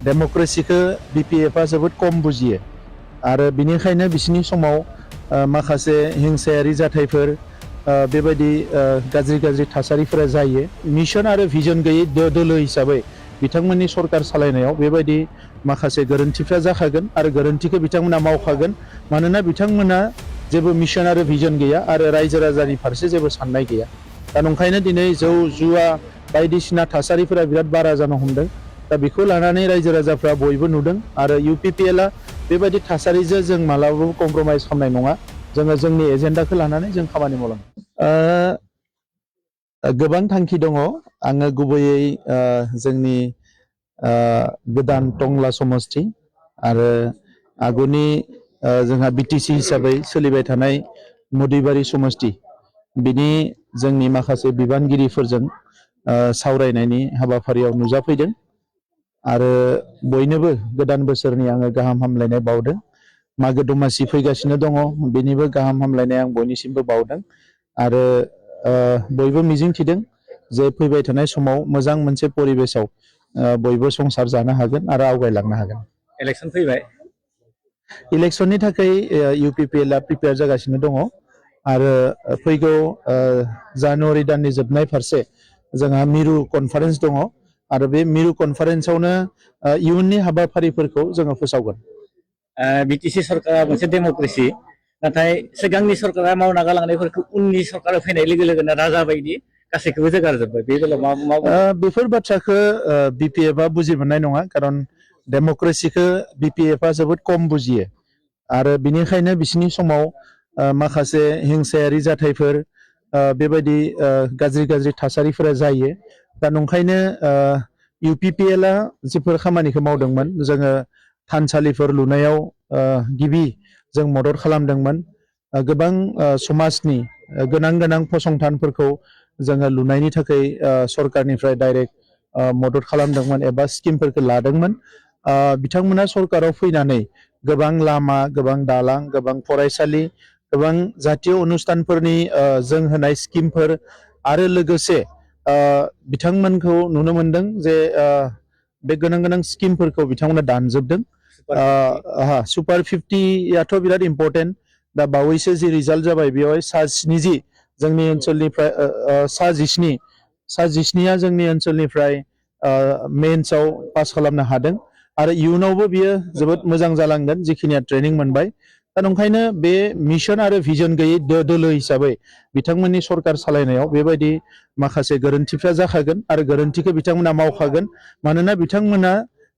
डेम'क्रेसिखौ बिपिएफआ जोबोद खम बुजियो आरो बिनिखायनो बिसिनि समाव माखासे हिंसायारि जाथायफोर बेबायदि गाज्रि थासारिफोरा जायो। मिशन आरो भिजन गैयै दोलो हिसाबै बिथांमोननि सरकार सालायनायाव बेबायदि माखासे गोरोन्थिफ्रा जाखागोन आरो गोरोन्थिखौ बिथांमोना मावखागोन। मानोना बिथांमोना जेबो मिशन आरो भिजन गैया आरो रायजो राजानि फारसे जेबो साननाय गैया। दा नंखायनो दिनै जौ जुवा बायदिसिना थासारिफोरा बिराद बारा जानो हमदों। दा बेखौ लानानै रायजो राजाफ्रा बयबो नुदों आरो इउपिपिएलआ बेबायदि थासारिजों जों मालाबाबो कमप्रमाइज खालामनाय नङा। जोङो जोंनि एजेन्डाखौ लानानै जों खामानि मावलांगोन। गोबां थांखि दङ। आङो गुबैयै जोंनि गोदान टंला समस्ति आरो आगुनि जोंहा बिटिसि हिसाबै सोलिबाय थानाय मदुइबारि समस्ति बिनि जोंनि माखासे बिबानगिरिफोरजों सावरायनायनि हाबाफारियाव नुजाफैदों आरो बयनोबो गोदान बोसोरनि आङो गाहाम हामलायनाय बावदों। मागो दमासि फैगासिनो दङ, बेनिबो गाहाम हामलायनाय आं बयनिसिमबो बावदों आरो बयबो मिजिंथिदों जे फैबाय थानाय समाव मोजां मोनसे परिबेसाव बयबो संसार जानो हागोन आरो आवगायलांनो हागोन। इलेक्शन फैबाय, इलेक्शननि थाखाय इउपिपिएलआ प्रिपेयार जागासिनो दङ आरो फैगौ जानुवारि दाननि जोबनाय फारसे जोंहा मिरु कनफारेन्स दङ आरो बे मिरु कनफारेन्सआवनो इयुननि हाबाफारिफोरखौ जोङो फोसावगोन। बिटिसि सरकारा मोनसे डेम'क्रेसि, नाथाय सिगांनि सरकारा मावना गालांनायफोरखौ उननि सरकारा फैनाय लोगो लोगोनो राजा बायदि गासैखौबो जोगारजोब्बाय। बे बेलायाव मा बेफोर बाथ्राखौ बिपिएफआ बुजि मोननाय नङा, खारन डेम'क्रेसिखौ बिपिएफआ जोबोद खम बुजियो आरो बिनिखायनो बिसिनि समाव माखासे हिंसायारि जाथायफोर बेबायदि गाज्रि थासारिफोरा जायो। दा नंखायनो इउपिपिएलआ जिफोर खामानिखौ मावदोंमोन, जोङो थानसालिफोर लुनायाव गिबि जों मदद खालामदोंमोन। गोबां समाजनि गोनां फसंथानफोरखौ जोङो लुनायनि थाखाय सरकारनिफ्राय डाइरेक्ट मदद खालामदोंमोन एबा स्किमफोरखौ लादोंमोन। बिथांमोना सरकाराव फैनानै गोबां लामा, गोबां दालां, गोबां फरायसालि, गोबां जातीय अनुस्थानफोरनि जों होनाय स्किमफोर आरो लोगोसे बिथांमोनखौ नुनो मोनदों जे बे गोनां स्किमफोरखौ बिथांमोना दानजोबदों। सुपार 50याथ' बिराद इम्पर्टेन्ट। दा बावैसो जि रिजाल्ट जाबाय बेवहाय सा-70 जोंनि ओनसोलनिफ्राय सा-19 जोंनि ओनसोलनिफ्राय मेन्सआव पास खालामनो हादों आरो इयुनावबो बियो जोबोद मोजां जालांगोन जिखिनिया ट्रेनिं मोनबाय। दा नंखायनो बे मिशन आरो भिजन गैयै दोलो हिसाबै बिथांमोननि सरकार सालायनायाव बेबायदि माखासे गोरोन्थिफ्रा जाखागोन आरो गोरोन्थिखौ बिथांमोना मावखागोन। मानोना बिथांमोना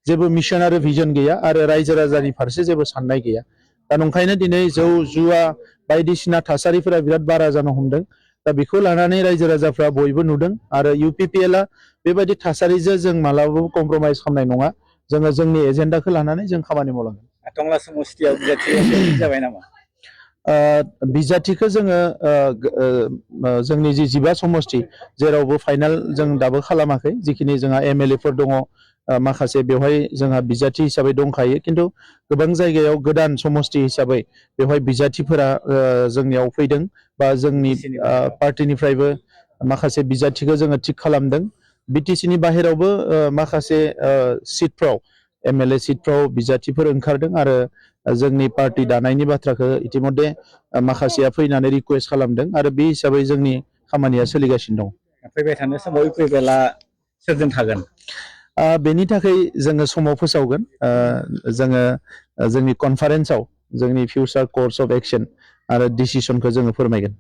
जेबो मिशन आरो भिजन गैया आरो रायजो राजानि फारसे जेबो साननाय गैया। दा नंखायनो दिनै जौ जुवा बायदिसिना थासारिफोरा बिराद बारा जानो हमदों। दा बेखौ लानानै रायजो राजाफ्रा बयबो नुदों आरो इउपिपिएलआ बेबायदि थासारिजों जों मालाबाबो कमप्रमाइज खालामनाय नङा। जोङो जोंनि एजेन्डाखौ लानानै जों खामानि मावलांगोन। टंला समस्तियाव बिजाथिया फिक्स जाबाय नामा? बिजाथिखौ जोङो जोंनि जि 15 समस्ति जेरावबो फाइनाल जों दाबो खालामाखै। जिखिनि जोंहा एमएलएफोर दङ माखासे बेवहाय जोंहा बिजाथि हिसाबै दंखायो, खिन्थु गोबां जायगायाव गोदान समस्ति हिसाबै बेवहाय बिजाथिफोरा जोंनियाव फैदों बा जोंनि पार्टिनिफ्रायबो माखासे बिजाथिखौ जोङो थिग खालामदों। बिटिसिनि बाहेरावबो माखासे सिटफ्राव एमएलए सिटफ्राव बिजाथिफोर ओंखारदों आरो जोंनि पार्टि दानायनि बाथ्राखौ इतिमধ্যे माखासेया फैनानै रिकुवेस्ट खालामदों आरो बे हिसाबै जोंनि खामानिया सोलिगासिनो दं। फैबाय थानाय समाव इउपिपिएलआ सोरजों थागोन? बेनि थाखाय जोङो समाव फोसावगोन। जोङो जोंनि कनफारेन्सआव जोंनि फिउचार कर्स अफ एक्सन आरो डिसिसनखौ जोङो फोरमायगोन।